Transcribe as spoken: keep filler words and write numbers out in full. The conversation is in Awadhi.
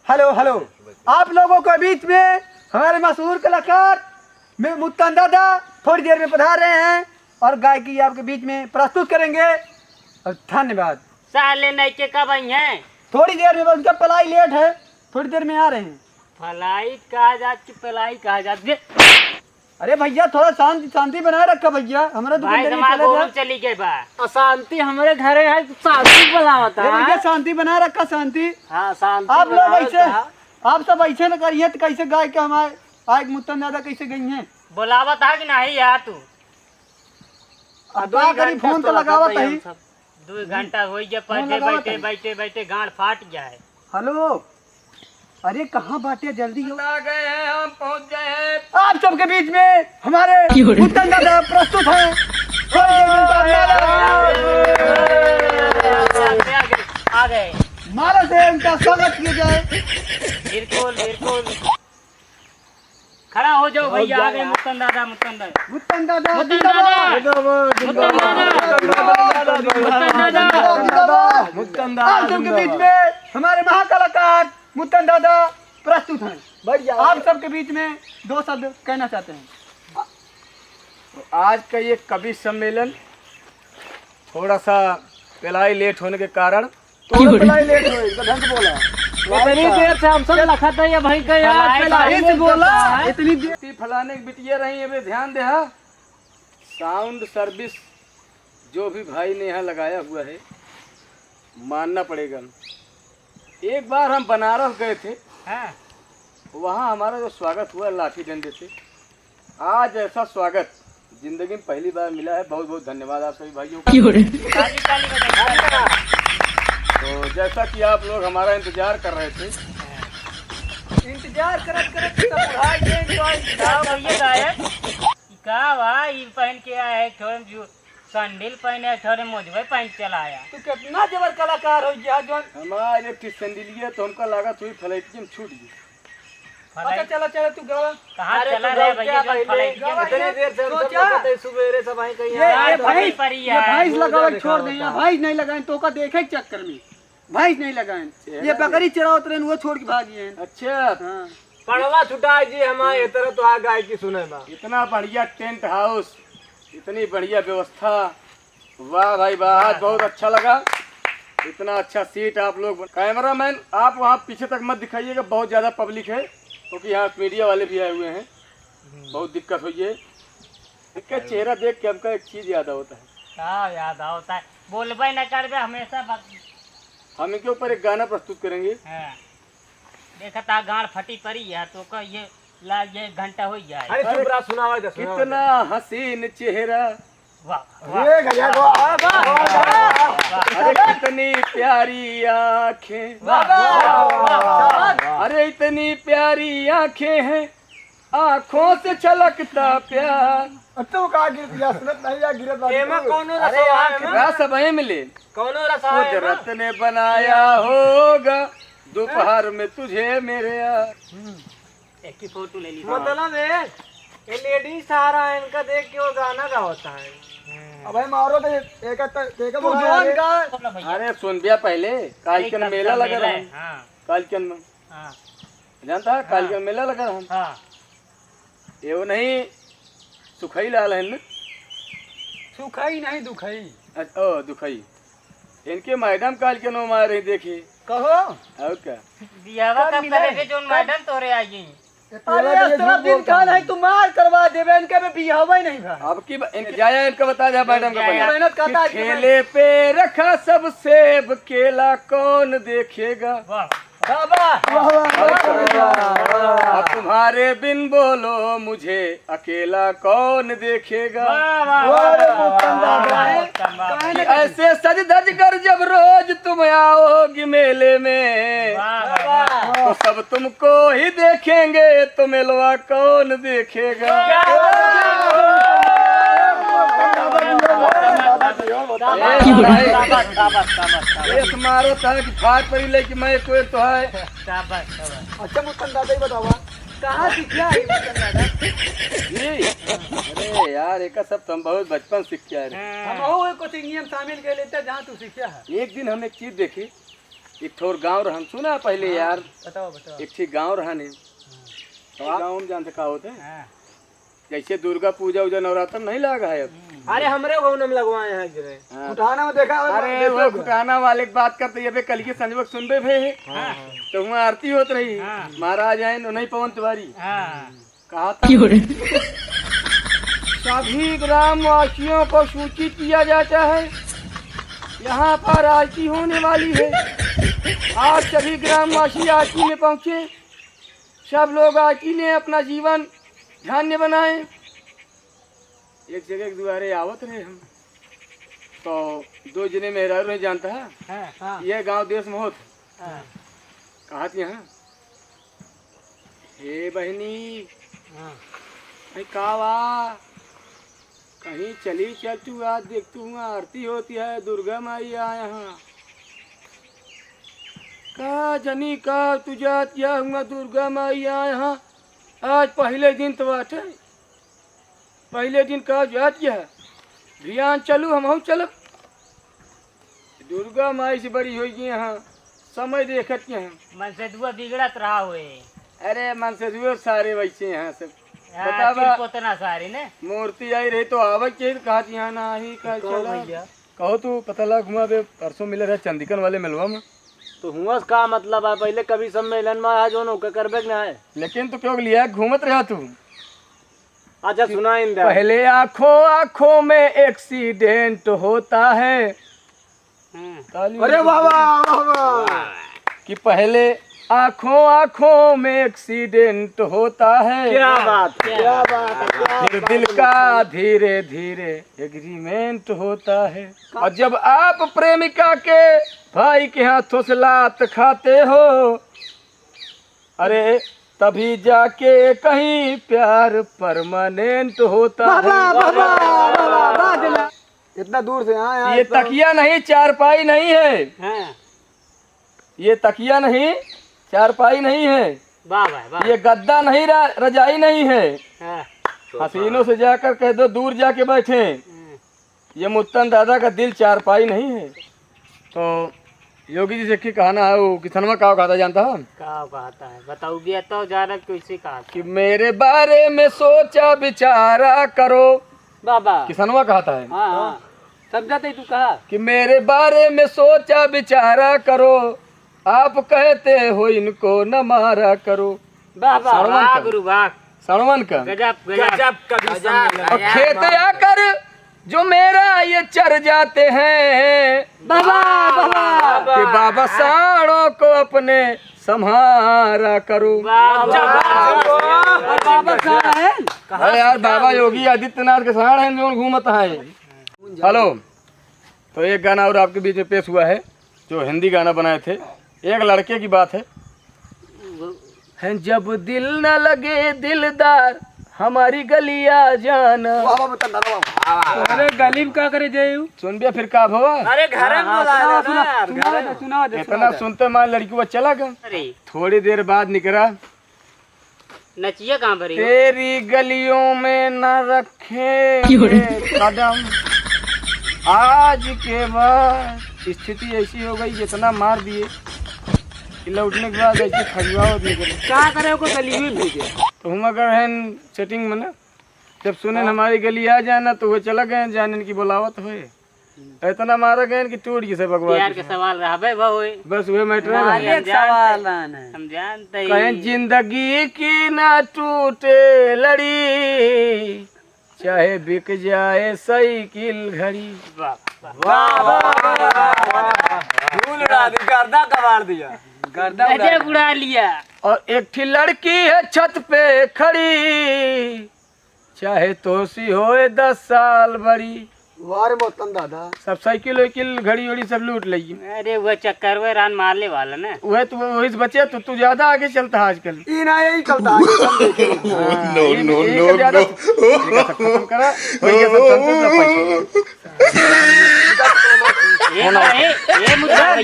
हेलो, हेलो। आप लोगों के बीच में हमारे मशहूर कलाकार में मुत्तन दादा थोड़ी देर में पधार रहे हैं और गायकी आपके बीच में प्रस्तुत करेंगे। और धन्यवाद। साले नइके कब आई हैं? थोड़ी देर में, उनका पलाई लेट है, थोड़ी देर में आ रहे हैं। पलाई कहा जात कि पलाई कहा जात? अरे भैया, थोड़ा शांति, शांति बनाए रखा भैया, हमारा दुकान भाई, चली, हमारा चला गोलू जाए। चली गए बा। अशांति हमरे घरे है, शांति बुलावत ए भैया, है। शांति बनाए रखा, शांति। हाँ, शांति आप लोग बनावत ऐसे, है। आप सब ऐसे न करिए तो कैसे गाय के हमारे आए मुत्तन दादा कैसे गई हैं? बुलावत है कि नहीं यार तू? अब का करी, फोन तो लगावत है। दो घंटा हो गया, फोन बैठे, लगावत बैठे, है। बैठे, बैठे गांड फाट गया है। हेलो, अरे कहाँ बाटे, जल्दी हो। आ गए हैं, हम पहुँच गए हैं। आप सबके बीच में हमारे क्यों रे? उत्तम दादा प्रस्तुत हैं। थोड़ी देर में उनका माला आ गए, आ गए। माला से उनका स्वागत किया जाए। बिल्कुल, बिल्कुल। खड़ा हो जाओ भैया, आ गए मुत्तन दादा, मुत्तन दादा। मुत्तन दादा, मुत्तन दादा। जिंदाबाद। जिंदाबाद, मुत्तन दादा। जिंदाबाद, मुत्तन दादा। जिंदाबाद। मुत्तन दादा, आप सबके बीच जिंदाबाद। में हमारे महाकलाकार मुत्तन दादा प्रस्तुत हैं। बढ़िया। आप सबके बीच में दो शब्द कहना चाहते हैं। तो आज का ये कवि सम्मेलन थोड़ा सा पिलाई लेट होने के कारण, तो क्यों रे? पिलाई लेट होई, तो ढंग से बोला। इतनी देर से हम सब लखत है ये भाई का यार, पिलाई पिलाई से बोला। इतनी देर। फलाने की बिटिया रही, अबे ध्यान दे, हाँ। साउंड सर्विस जो भी भाई ने यहाँ लगाया हुआ है, मानना पड़ेगा। एक बार हम बनारस गए थे, हाँ। वहाँ हमारा जो स्वागत हुआ लाठी डंडे से, आज ऐसा स्वागत जिंदगी में पहली बार मिला है। बहुत बहुत धन्यवाद आप सभी भाइयों का। क्यों रे? ताली, ताली बजाइए। तो जैसा कि आप लोग हमारा इंतजार कर रहे थे, इंतजार करत करत सब बुढ़ा गए, तो आज का भैया गायक? ई का बा? ई पहन के आए, थोड़े जो सैंडल पहने, थोड़े मोजवे पहन चला आया। तू कितना जबर कलाकार हो गया, जौन हमारे एक ठे सैंडलिया तो हमका लागत हुई फ्लाइट में छूट गई। अच्छा, चला, चला, तू गावा। कहाँ अरे, चला तू रे गावा, भैया, क्या जौन पहले? फ्लाइट में गावा, इतनी देर से हम सब सोचा। लोग कहते हैं, सुबेरे सब आए कहीं ये, यार, ये भैंस, परी ये यार। भैंस लगावे छोड़ दे, भैंस नहीं लगाए, तो का देखे के चक्कर में। भैंस नहीं लगाएन। चेहरा ये बकरी चरावत रहेन, वो छोड़ के भाग गए। अच्छा। हाँ। पड़वा छुटा जी हमारे, ये तरह तो आ गाय की सुने बा। इतना बढ़िया टेंट हाउस, इतनी बढ़िया व्यवस्था। वाह भाई वाह, आज बहुत अच्छा लगा। इतना अच्छा सीट आप लोग, कैमरामैन आप वहाँ पीछे तक मत दिखाइएगा, बहुत ज़्यादा पब्लिक है, क्योंकि यहाँ मीडिया वाले भी आए हुए हैं। हम्म। बहुत दिक्कत हुई है। इनका चेहरा देख के हमका एक चीज़ याद आवता है। का याद आवता है? बोलबे न करबे हमेशा बक- हम इनके ऊपर एक गाना प्रस्तुत करेंगे। हाँ। देखा ता गांड फटी परी है तो का ये ला ये घंटा हो जाए। अरे चुप रहा, सुनावा दे, सुनावा दे। कितना हसीन चेहरा। वाह, वाह। ये गया, वाह, वाह, वाह। अरे कितनी प्यारी आंखें। वाह, वाह, वाह, वाह। अरे इतनी प्यारी आंखें हैं, आंखों से छलकता प्यार। अब तू का गिर दिया, सुनत नहीं या गिरत बात एमा तू। कौनो अरे रसवा आंख है ना? रस अब मिले। कौनो रसवा है ना? कुदरत ने बनाया होगा दोपहर में तुझे मेरे यार। हम्म। एक ही फोटो ले ली। मतलब है, ये लेडीज सारा है, इनका देख के वो गाना गावता है। हम्म। अबे मारो तो एक, एक, एक तू बोला जोन यार। का? अरे सुन भैया पहले, काल एक के मेला लगा रहा है। हाँ। काल के में। हाँ। जानता है, काल हाँ। के मेला लगा रहा है। हाँ। ये वो नहीं, सुखई लाल है ना? सुखई नहीं, दुखई। अच्छा, ओ, दुखई। इनके मैडम काल के नो मारे रही, देखी। कहो। और क्या? बियाहवा कब करे के जोन मैडम तोरे आई गई? अरे, इस तरफ दिन का नहीं, तू मार करवा देबे, इनके में बियाहवा ही नहीं भा। अब की ब-, इनके जाया, इनका बता दे मैडम का जाया। बना। मेहनत करता कि है। ठेले पे रखा सब सेब केला कौन देखेगा? वाह। बाबा। वाह, वाह, वाह, वाह, वाह। अब तुम्हारे बिन बोलो मुझे अकेला कौन देखेगा? वाह, वाह, वाह, वाह, वाह, वाह, वाह, वाह, वाह। कि ऐसे सज धज कर जब रोज तुम आओगी मेले में, वाह, वाह, वाह। तो सब तुमको ही देखेंगे, तो मेलवा कौन देखेगा? क्या बात है? ए, शाबाश, शाबाश, शाबाश, शाबाश। ए, तुम्हारो था कि फाट पड़ी लेकिन मैं कोई तो है। शाबाश, शाबाश। अच्छा, मुत्तन दादा ही बतावा, कहाँ सीखिया है मुत्तन दादा? जी, अरे यार, एका सब तो हम बहुत बचपन सीख के आए रहे। हम हो कोचिंग में शामिल कर लेते, जहाँ तू सीखिया है। एक दिन हम एक चीज देखी, एक ठोर गाँव रहन, सुना पहले हाँ, यार। बताओ, बताओ। एक ठे गाँव रहन है। हाँ। तो गाँव में जानते का होत है? हाँ। जैसे दुर्गा पूजा उजा नवरात्र नहीं लाग है अब। हम्म। अरे हमरे गाँव में लगवाए हैं एक जने। हाँ। खुटहाना में देखा, अरे देखा वो था। खुटहाना वाले की बात करते, ये बे कल के संजोग सुनबे भे। हाँ। तो वहाँ आरती होत रही। हाँ। महाराज आए, नहीं पवन तिवारी। हाँ। कहा था। क्यों रे? सभी ग्रामवासियों को सूचित किया जाता है, यहाँ पर आरती होने वाली है। आज सभी ग्रामवासी आरती में पहुँचे, सब लोग आरती में अपना जीवन धन्य बनाएं। एक जगह के दुआरे आवत रहे हम, तो दो जने मेहरारू रहे जानता है, हाँ, हाँ। ये गाँव देश में होत। हाँ। कहत यहाँ, "हे बहिनी, हाँ। भाई का बा? कहीं चली चल तू, आज देख तू हुआ आरती होती है, दुर्गा माई आए हैं।" "का जनी का तू जात या हुआ दुर्गा माई आए हैं, आज पहले दिन तो बाटे।" पहले दिन का जात यह भियान चलू, हमहू चलब। दुर्गा माई से बड़ी होई गई यहाँ, समय देखत के हैं। मनसेधुआ बिगड़त रहा होए। अरे मनसेधुआ सारे वैसे हैं सब। हाँ, बतावा। चिरपोतना सारे ने। मूर्ति आई रही तो आवे के तो कहा यहाँ ना आई का कहो चला। भैया। कहो तू पता लगा घुमा बे, परसों मिले रहे चंदिकन वाले मिलवा में। तो हुआ का मतलब है, पहले कवि सम्मेलन में आया जो नौका करबे के ना है। लेकिन तू क्यों लिया घूमत रहा तू? अच्छा, सुना इन दे। पहले आंखों आंखों में एक्सीडेंट होता है। हम्म। ताली अरे वाह, वाह, वाह, वाह। कि पहले आंखों आंखों में एक्सीडेंट होता है। क्या बात है, क्या बात है, क्या फिर बात दिल है। का धीरे धीरे एग्रीमेंट होता है। और जब आप प्रेमिका के भाई के हाथों से लात खाते हो, अरे, तभी जाके कहीं प्यार परमानेंट होता है। वाह, वाह, वाह, वाह, वाह, वाह, वाह। इतना दूर से आए, आए ये तो तकिया नहीं, चारपाई नहीं है। हाँ। ये तकिया नहीं, चारपाई नहीं है। वाह, वाह, वाह। ये गद्दा नहीं, रा-, रजाई नहीं है। हाँ। हसीनों से जाकर कह दो, दूर जाके बैठें। हम्म। ये मुत्तन दादा का दिल चारपाई नहीं है। तो योगी जी से की कहना है, वो किसनवा का कहता जानता है? का कहता है? बताओ भैया, तो जाना कैसे कहा था? कि मेरे बारे में सोचा विचारा करो। बाबा। किसनवा कहता है। हाँ, हाँ। समझा तो तू कहा। कि मेरे बारे में सोचा विचारा करो, आप कहते हो इनको न मारा करो। वाह, वाह, सावन वाह, का। गुरु, वाह। सावन का। गजब, गजब। गजब कवि गजब। सम्मेलन। और खेत आकर जो मेरा ये चर जाते हैं। बाबा, बाबा। कि बाबा साड़ों को अपने संभारा करो। वाह, वाह, वाह, वाह। बाबा साड़ है? अरे यार, बाबा योगी आदित्यनाथ के साड़ हैं जो घूमत हैं। हेलो, तो एक गाना और आपके बीच में पेश हुआ है, जो हिंदी गाना बनाए थे, एक लड़के की बात है। हैं जब दिल न लगे दिलदार, हमारी गलिया जाना। वाह, वाह, बता, बता, वाह। अरे गली में का करे जायू? सुन बे फिर का भवा? अरे घरे में हाँ, हाँ, बुला सुनाओ, लेना सुनाओ, यार, सुनाओ घरे दे, में। सुनाओ दे, इतना सुनाओ दे। सुनते मान लड़की वो चला गया। अरे। थोड़ी देर बाद निकला। नचिया कहाँ पर है? तेरी गलियों में न रखेंगे क्यों रे? कदम। आज के बाद स्थिति ऐसी हो गई, जितना मार दिए कि लौटने के बाद ऐसे खजुआवत निकले। का करे, ओको गली में भेजे। तो हम अगर हैं सेटिंग में ना, जब सुने हाँ। हमारी गली आ जाना, तो वो चला गए, जाने की बुलावत हुए। इतना मारा गए कि टूट गई से बकवास प्यार के की। सवाल रहबे बा होए। बस वही मैटर है। मार एक हम जानते सवाल हैं। आन है। हम जानते ही। कहें जिंदगी की ना टूटे लड़ी, चाहे बिक जाए साइकिल घड़ी। वाह, वाह। वाह, वाह, वाह, वाह, वाह। धूल उड़ा दी, गर्दा कबाड़ दिया। गर्दा उड़ा गजब दिया। उड़ा लिया। और एक ठे लड़की है छत पे खड़ी, चाहे तोसी होए दस साल बड़ी। वाह रे मोतन दादा। सब साइकिल वाइकिल, घड़ी उड़ी सब लूट लेगी। अरे वो चक्कर में रान मारने वाला ना। वह तो वही से बचे तो तू ज्यादा आगे चलता है आजकल। ई ना यही चलता है, हम देखे। हाँ, no, ये, no, ये no, ज्यादा no। ये सब खत्म करा, वही के सब संतुष्ट रह पैसे। ये भाई, ये मुझे भैया।